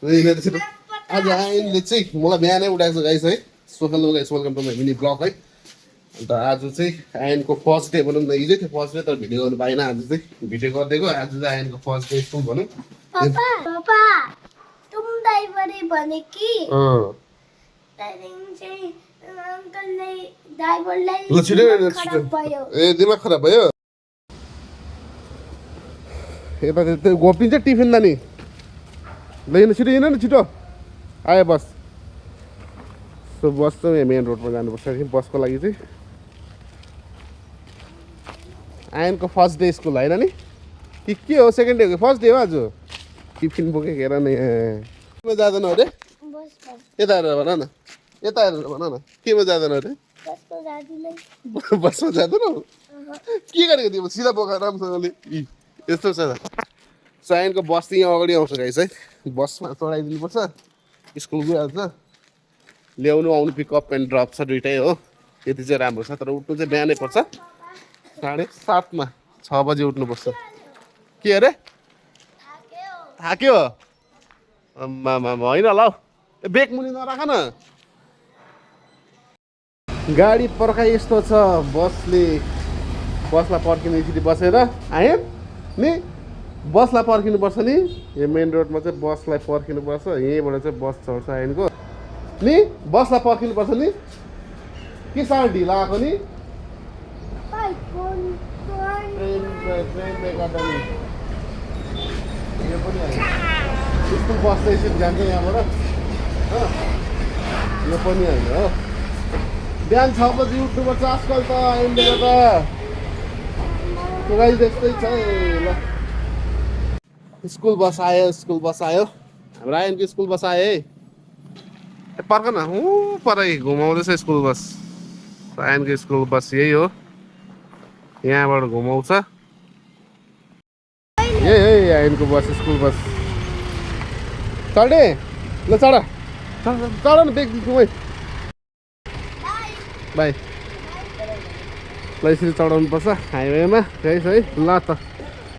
आज आइनले चाहिँ मलाई बिहानै उठाएको छ गाइस है। Hello guys, welcome to my mini blog है। अन्त आज चाहिँ आइनको फर्स्ट डे भनौँ न, हिजै थियो फर्स्ट डे तर भिडियो गर्नु पाइनँ। आज चाहिँ भिडियो गरिदिएको। आज चाहिँ आइनको फर्स्ट डे स्कुल भनौँ। पापा तुम ड्राइभरै भने कि त्यहाँदेखि चाहिँ अङ्कलले ड्राइभरलाई खराब भयो। ए दिमाग खराब भयो। यता त्यो गोपिन्छ टिफिन नानी लिनु छिटो हिँड न छिटो आयो बस। सो बस चाहिँ यहाँ मेन रोडमा जानुपर्छ कि बसको लागि चाहिँ। आयनको फर्स्ट डे स्कुल होइन नि के हो, सेकेन्ड डे हो कि फर्स्ट डे हो आज? टिफिन बोकेको हेर न केमा जाँदैन अरे? यता हेरेर भन न, यता हेरेर भन न केमा जाँदैन अरे? बसमा जाँदैन? के गरेको तिम्रो सिधा बोका राम्रोसँगले यस्तो छ। सो आयनको बस चाहिँ यहाँ अगाडि आउँछ गाइस है। बसमा चढाइदिनुपर्छ, स्कुल गइहाल्छ। ल्याउनु आउनु पिकअप एन्ड ड्रप छ दुइटै हो। त्यति चाहिँ राम्रो छ। तर उठ्नु चाहिँ बिहानै पर्छ 7:30 6 बजी उठ्नुपर्छ। के अरे थाक्यो? आम्मामा होइन ल बेग मुनि नराख न। गाडी पर्खाइ यस्तो छ, बसलाई पर्खिनु एकचोटि बसेर आयो नि। बसलाई पर्खिनुपर्छ नि, यो मेन रोडमा चाहिँ बसलाई पर्खिनुपर्छ। यहीँबाट चाहिँ बस चढ्छ आइनको नि। बसलाई पर्खिनुपर्छ नि। के साह्रो ढिलो आएको नि? ट्रेनले गर्दा नि यो पनि होइन। स्कुल बस चाहिँ एकछिन जान्छ यहाँबाट, यो पनि होइन हो। बिहान 6 बजी उठ्नुपर्छ आजकल त आइनले गर्दा। गाडी त्यस्तै छ ल। स्कुल बस आयो हाम्रो आइनको स्कुल बस आयो है। पर्ख न परै घुमाउँदैछ स्कुल बस। आइनको स्कुल बस यही हो, यहाँबाट घुमाउँछ। यही आइनको बस स्कुल बस। चढे ल चढ न बेग दिन्छु मै। बाई ल यसरी चढाउनु पर्छ हाइवेमा है। ल त